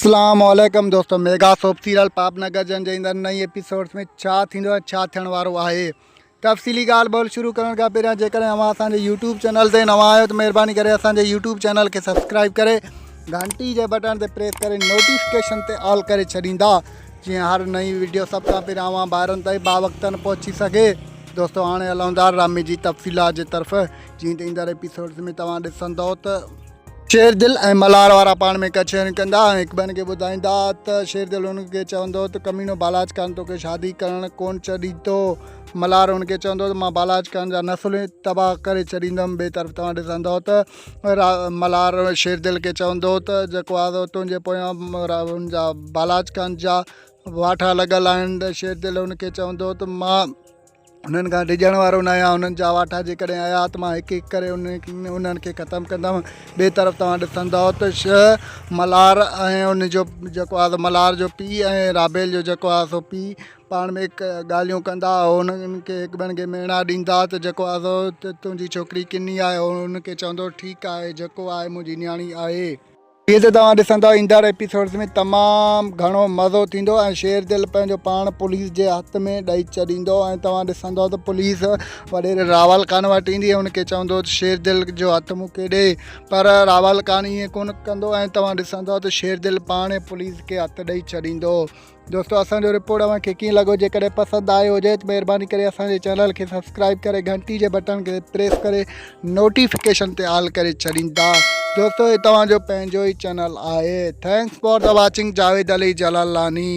اسلام عليڪم دوستو ميگا سوپ سيريل پاپ نگر جن جي ايندڙ نئين ايپيسوڊز ۾ ڇا ٿيندو ۽ ڇا ٿيڻ وارو آهي تفصيلي ڳالهه ٻولهه شروع ڪرڻ کان پهريان جيڪڏهن اوهان اسان جي يوٽيوب چينل تي نوان آهيو ته مهرباني ڪري اسان جي يوٽيوب چينل کي سبسڪرائب ڪري گهنٽي جي بٽڻ تي پريس ڪري نوٽيفڪيشن تي آل ڪري ڇڏيندا جيئن هر نئين وڊيو سڀ کان پهريان اوهان ڀائرن تائين باوقتن پهچي سگهي دوستو هاڻي هلون ٿا ڊرامي جي تفصيلات جي طرف جيئن ته ايندڙ ايپيسوڊز ۾ توهان ڏسندو ته شير دل ۽ ملهار وارا پاڻ ۾ ڪچهريون ڪندا ۽ هڪ ٻئي کي ٻڌائيندا ته شير دل هن کي چوندو ته ڪمينو بالاچ خان توکي شادي ڪرڻ ڪونه ڇڏيندو. ملهار هن کي چوندو ته مان بالاچ خان جا نسل ئي تباهه ڪري ڇڏيندم. ٻئي طرف توهان ڏسندؤ ته ملهار شير دل کي چوندو ته جيڪو آهي سو تنهنجي پويان هن جا بالاچ خان جا واٺا لڳل آهن ته شير دل هن کي چوندو ته مان انهن کان ڊڄڻ وارو نه آهيان انهن جا واٺا جيڪڏهن آيا ته مان هڪ هڪ ڪري انهن کي ختم ڪندم ٻئي طرف توهان ڏسندؤ ته شهه ملهار ۽ ان جو جيڪو آهي سو ملهار جو پيء ۽ رابيل جو جيڪو آهي سو پيء پاڻ ۾ ڳالهيون ڪندا انهن کي هڪ ٻئي کي ميڻا ڏيندا ته جيڪو آهي سو تنهنجي ڇوڪري ڪني آهي ان کي چوندو ٺيڪ آهي جيڪو آهي منهنجي نياڻي آهي. جيئن ته توهان ڏسندا ايندڙ ايپيسوڊز ۾ تمام گهڻو مزو ٿيندو ۽ شير دل پنهنجو پاڻ پوليس جي هٿ ۾ ڏئي ڇڏيندو ۽ توهان ڏسندو ته پوليس وڏيري راول خان وٽ ايندي ۽ ان کي چوندو ته شير دل جو هٿ مون کي ڏي پر راول خان ائين ڪونه ڪندو ۽ توهان ڏسندو ته شير دل پاڻ ئي پوليس کي هٿ ڏئي ڇڏيندو. دوستو اسان جو رپورٽ اوهان کي ڪيئن لڳو جيڪڏهن پسند آيو هجي ته مهرباني ڪري اسان جي چينل کي سبسڪرائب ڪري گهنٽي جي بٽڻ کي پريس ڪري نوٽيفڪيشن تي آل ڪري ڇڏيندا دوستو هي توهان جو پنهنجو ئي چينل آهي thanks for the watching Javed Ali Jalalani.